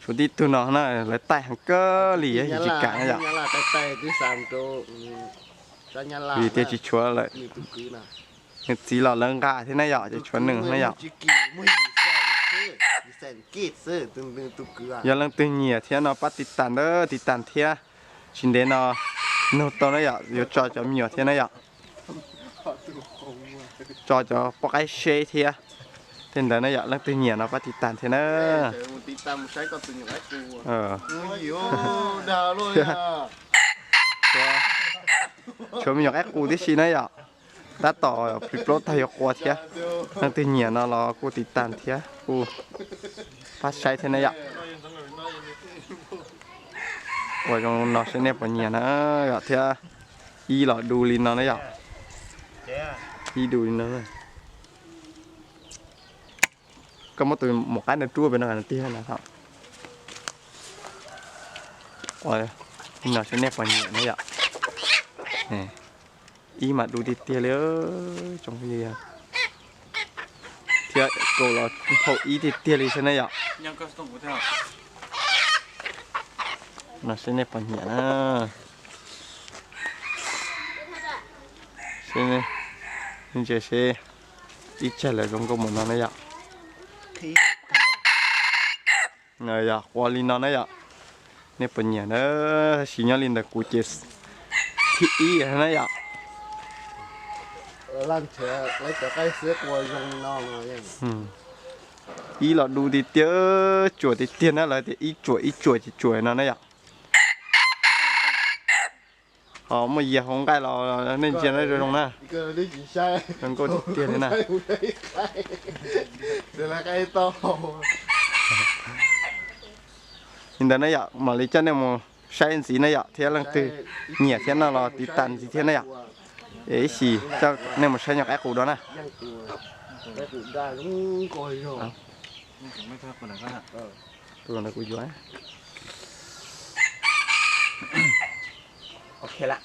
Tshuav tib tug no na, lawv taij heev kawg li, yog tsis kam na yom. Vim tias tsis tshuav lawm. Nws txiv los lawv nqa thiab na yom, ces tshuav nws na yom. Yog leej twg nyiam thiab no pab tiv tas ntawd, tiv tas thiab. Tsis ntev no nug tau na yom, yuav tso cov me nyuam thiab na yom. Tso cov poj qaib seb thiab. Tej ntawd na yom, leej twg nyiam no pab tiv tas thiab na. Tshuav me nyuam qaib qus tib si na yom. Tab tom plig plaub tag yuav qua thiab. Leej twg nyiam no los kuj tiv tas thiab, kuj pab saib thiab na yom. Ua zoo no seb nej puas nyiam na yom, thiab ib los du li no na yom. Ib du li no. Koj muab tus maum qaib no rub pem no tiag na. Ua li no seb nej puas nyiam na yom. Ib mas du tiag tiag li, tsoom phooj ywg. Thiab kaus los phau ib tiag tiag li xwb na yom. No seb nej puas nyiam na. Seb, ntsia seb ib tsag lawv zoo nkauj mus no na yom. Yog qua li no na yom. Nej puas nyiam na? Tab sis nyob li ntawm kuv ces thib ib na yom. Ib los du tiag tiag, tsuam tiag tiag na, lawv tias ib tsuam ib tsuam ces tsuam no na yom. Ho muaj yias hauv nqaij los nej ntsia na zoo zoo na. Zoo nkauj tiag tiag li na. Li ntawd na yom, mam li coj nej mus saib ntxiv na yom, thiab leej twg nyiam thiab no los tiv tas ntxiv thiab na yom. Es ib chim coj nej mus saib nyuam qaib qus dua na. Tus ntawd kuv yuav. Ok lawm.